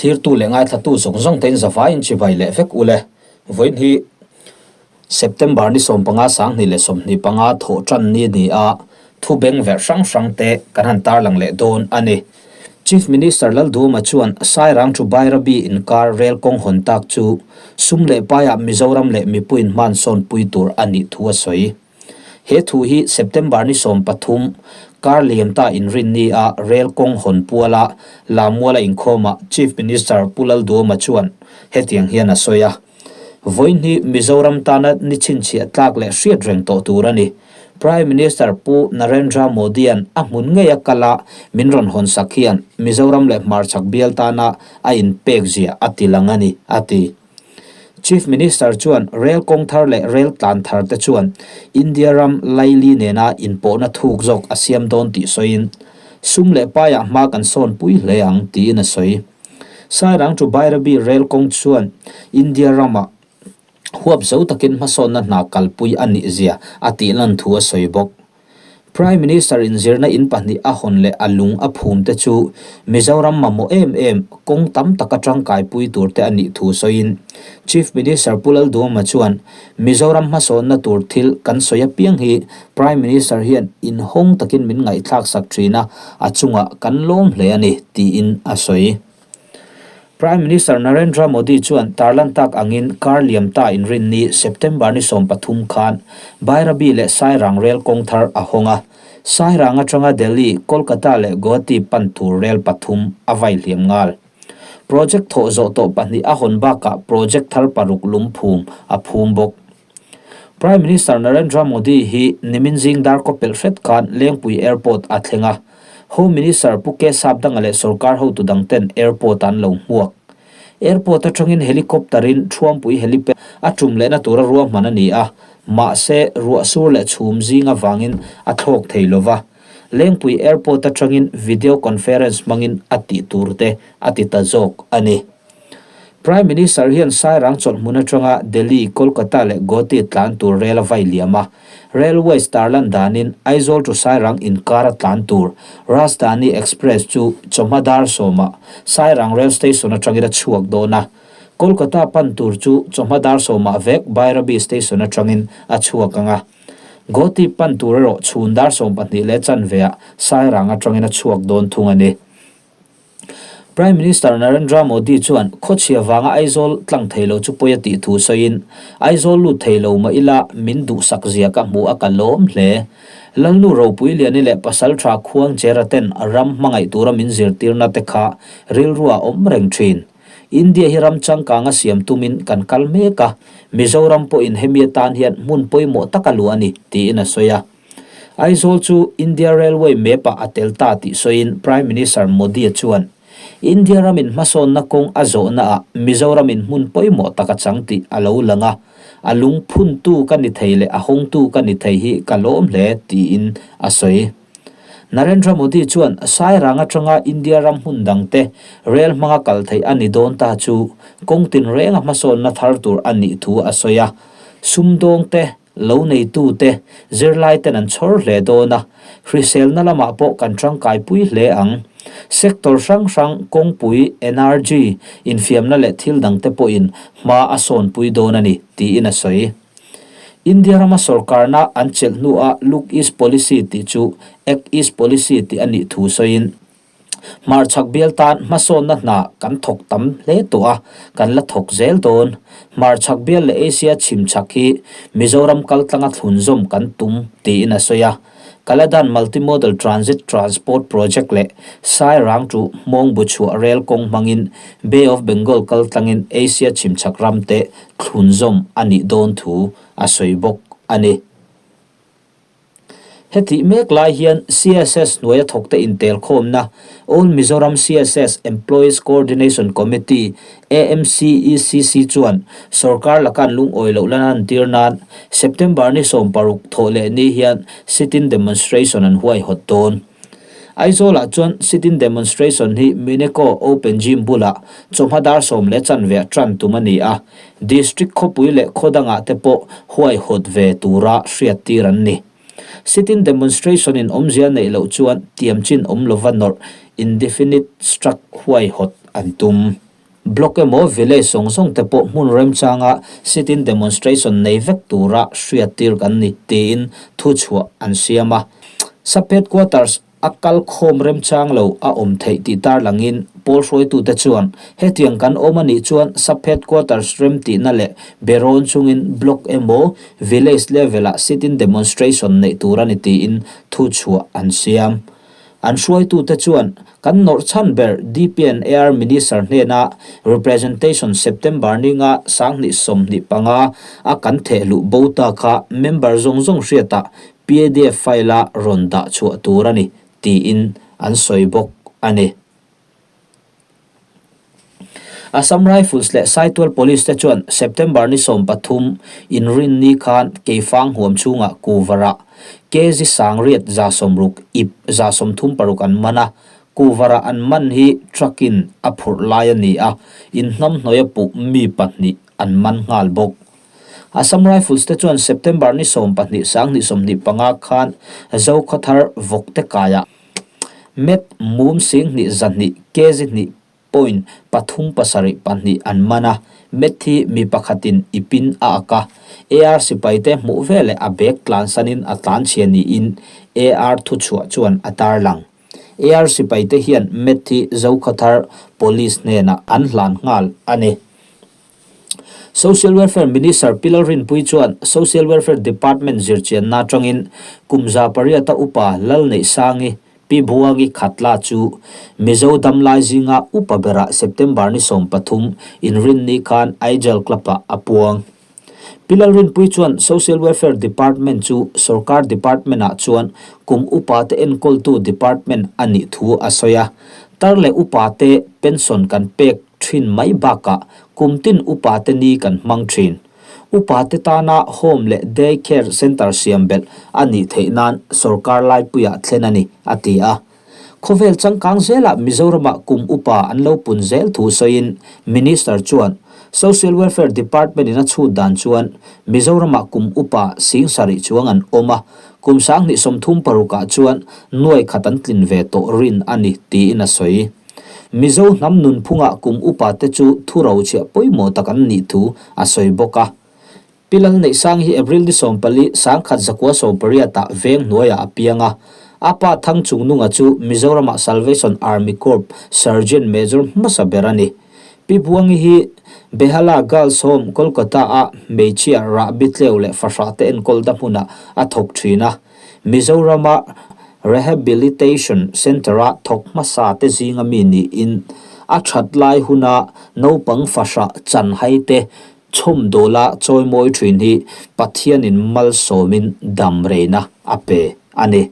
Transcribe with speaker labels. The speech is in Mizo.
Speaker 1: Thlirtu leh ngaithlatu zawng zawng tein zavaiin chibai leh vek ule. Vawiin hi September ni 15 2025 thawh tan ni a ni a, thu beng verh hrang hrang te kan han tarlang leh dawn a ni. Chief Minister Lalduhoma chuan Sairang to Bairabi inkar rel kawng hawn tak chu sum leh paiah Mizoram leh mipuiin hmansawn pui tur a nih thu a sawi. He thu hi September ni 13, kar liamta inrinni a rel kawng hawn puala Lamuala inkhawmah Chief Minister Pu Lalduhoma chuan hetiang hian a sawi a, Vawiin hi Mizoram tana ni chhinchhiah tlak leh hriat reng tawh tur a ni. Prime Minister Pu Narendra Modi-a'n a hmun ngei a kal a min rawn hawn sak hian Mizoram leh hmarchhak bial tana a inpek zia a ti lang a ni, a ti. Chief Minister chuan rel kawng thar leh rel tlan thar te chuan India ram laili nena inpawhna thuk zawk a siam dawn tih sawiin, Sum leh paiah hma kan sawn pui hle ang, tiin a sawi. Sairang to Bairabi rel kawng chuan India ramah huap zo takin hmasawnna hna kalpui a nih zia a tihlan thu a sawi bawk. Prime Minister in zirna in pahnih a hawn leh a lung a phum te chu Mizoram mamawh em em kawng tam taka tangkaipui tur te a nih thu sawiin Chief Minister Pu Lalduhoma chuan Mizoram hmasawnna tur thil kan sawi apiang hi Prime Minister hian inhawng takin min ngaihthlak sak thin a, a chungah kan lawm hle a ni, tiin a sawi. Prime Minister Narendra Modi chuan tarlan tak angin kar liam ta inrinni September ni 13 khan Bairabi leh Sairang rel kawng thar a hawng a. Sairang atanga Delhi, Kolkata leh Guwahati pan tur rel pathum a vai hliam nghal. Project thawh zawh tawh pahnih a hawn bakah project thar paruk lung phum a phum bawk. Prime Minister Narendra Modi hi nimin zing dar kawpelh hret khan Lengpui Airport a thleng a, Home Minister Pu K Sapdanga leh sorkar hotu dang ten airport an lo hmuak. Airport atangin helicopter in Thuampui helipad a tum lehna tura ruahman a ni a, mahse ruah sur leh chhum zing avangin a thlawk thei lova. Lengpui Airport atangin video conference hmangin a tih tur te a ti ta zawk a ni. Prime Minister hian Sairang chawlhhmun atanga Delhi, Kolkata leh Guwahati tlan tur rel a vai liam a. Railways tarlan danin Aizawl to Sairang inkar a tlan tur Rajdhani Express chu chawhma dar sawmah Sairang Rail Station atangin a chhuak dawn a. Kolkata pan tur chu chawhma dar sawmah vek Bairabi Station atangin a chhuak ang a. Guwahati pan tur erawh chhun dar 12 leh chanveah Sairang atangin a chhuak dawn thung a ni. Prime Minister Narendra Modi chuan khawchhia vanga Aizawl tlang thei lo chu pawi a tih thu sawiin, Aizawl lut thei lo mah ila min duhsak zia ka hmu a ka lawm hle. Lalnu Ropuiliani leh Pasaltha Khuangchera ten ram hmangaih tura min zirtirna te kha rilrua awm reng thin. India hi ram changkang a siam tumin kan kal mek a, Mizoram pawhin hemi atan hian hmun pawimawh tak a luah a ni, tiin a sawi a. Aizawl chu India Railway map-ah a tel ta tih sawiin Prime Minister Modi-a chuan, India ramin hmasawnna kawng a zawhnaah Mizoramin hmun pawimawh tak a chang tih a lo lang a, a lungphuntu ka ni thei leh a hawngtu ka ni thei hi ka lawm hle, tiin a sawi. Narendra Modi chuan Sairang atanga India ram hmun dangte rel hmanga kal theih a ni dawn ta chu kawng tinrenga hmasawnna thar tur a nih thu a sawi a, sumdawngte, Lo neitute, zirlaiten an chhawr hle dawn a, hriselna lamah pawh kan tangkaipui hle ang. Sector hrang hrang, kawngpui, energy, infiamna leh thil dangte pawhin hma a sawnpui dawn a ni, tiin a sawi. India rama sorkarna an chelh hnuah Look East Policy tih chu Act East Policy tih a nih thu sawiin, Hmarchhak bial tan hmasawnna hna kan thawk tam hle tawh a, kan la thawk zel dawn. Hmarchhak bial leh Asia chhimchhak hi Mizoram kaltlanga thlunzawm kan tum, tiin a sawi a. Kaladan Multimodal Transit Transport Project leh Sairang to Hmawngbuchhuah rel kawng hmangin Bay of Bengal kaltlangin Asia chhimchhak ramte thlunzawm a nih dawn thu a sawi bawk a ni. Hetih mek lai hian CSS hnuaia thawkte intelkhawmna All Mizoram CSS Employees Coordination Committee, AMCECC, chuan sorkar laka an lungawi loh la nan tir nan September ni 16 thawh leh ni hian sit-in demonstration an huaihawt dawn. Aizawlah chuan sit-in demonstration hi Mineco Open Gym bulah chawhma dar sawm leh chanve tan tum a ni a, District khawpui leh khaw dangah te pawh huaihawt ve tura hriattir an ni. Sit-in demonstration in awmzia neih loh chuan tiam chin awm lova nawrh indefinite strike huaihawt an tum. Block emaw village zawng zawng te pawh hmun remchanga sit-in demonstration nei vek tura hriattir kan ni, tiin thuchhuah an siam a. Sub Headquarters a kal khawm remchang lo a awm theih tih tarlangin pawl hruaitute chuan hetiang kan awm a nih chuan Sub Headquarters remtihna leh berawn chungin Block emaw village level-ah sit-in demonstration neih tur a ni tiin thuchhuah an siam. An hruaitute chuan kan nawrh chhan ber DPNAR Minister hnena representation September ninga 2025 a kan thehluh bo ta kha member zawng zawng hriatah pdf file-a rawn dah chhuah tur a ni tiin an sawi bawk a ni. Assam Rifles leh Saitual Police te chuan September ni 13 inrinni khan Keifang huam chhungah Kuvarah kg 900 60 ip 36 an man a, Kuvarah an man hi truck-in a phurh lai a ni a, inhnamhnawih a puh mi pahnih an man nghal bawk. Assam Rifles te chuan September ni 12 2025 khan Zokhawthar Vawkte kaiah Met mum 200 200 kg hnih point pathum pasarih pahnih an man a, Met hi mi pakhatin i pin a ak a, AR sipaite hmuh veleh a bag tlansanin a tlanchhia niin AR thuchhuah chuan a tarlang. AR sipaite hian Met hi Zokhawthar Police hnenah an hlan nghal a ni. Social Welfare Minister Pi Lalrinpuii chuan Social Welfare Department zirchianna atangin kum 800 a upa Lalneihsangi, Pi Buangi Khatla chu Mizo damlai zinga upa berah September ni 13 inrinni khan Aijal Club-ah a puang. Pi Lalrinpuii chuan Social Welfare Department chu sorkar department-ah chuan kum upate enkawltu department a nih thu a sawi a, tar leh upate pension kan pek thin mai bakah kum tin upate ni kan hmang thin. Upate tana home leh day care centre siam belh a nih theih nan sorkar laipuiah thlen a ni, a ti a. Khawvel changkang zelah Mizoramah kum upa an lo pun zel thu sawiin Minister chuan Social Welfare Department-in a chhut dan chuan Mizoramah kum upa 7000 chuang an awm a, kum 2036ah chuan nuai khat an tlin ve tawh rin a ni tiin a sawi. Mizo hnam nunphungah kum upa te chu thu rochhiah pawimawh tak an nih thu a sawi bawk a. Pi Lalneihsang hi April ni 14, 1918 ah veng hnuaiah a piang a. A pa Thangchungnunga chu Mizoramah Salvation Army Corps Sergeant Major hmasa ber a ni. Pi Buangi hi Behala Girls Home, Kolkata-a hmeichhia rahbi tleu leh fahrah te enkawlna hmunah a thawk thin a. Mizorama Rehabilitation Centre-a thawk hmasa te zinga mi niin a that lai huna naupang fahrah chanhai te Chhawmdawla chawimawi thin hi Pathianin malsawmin dam reina a pe a ni.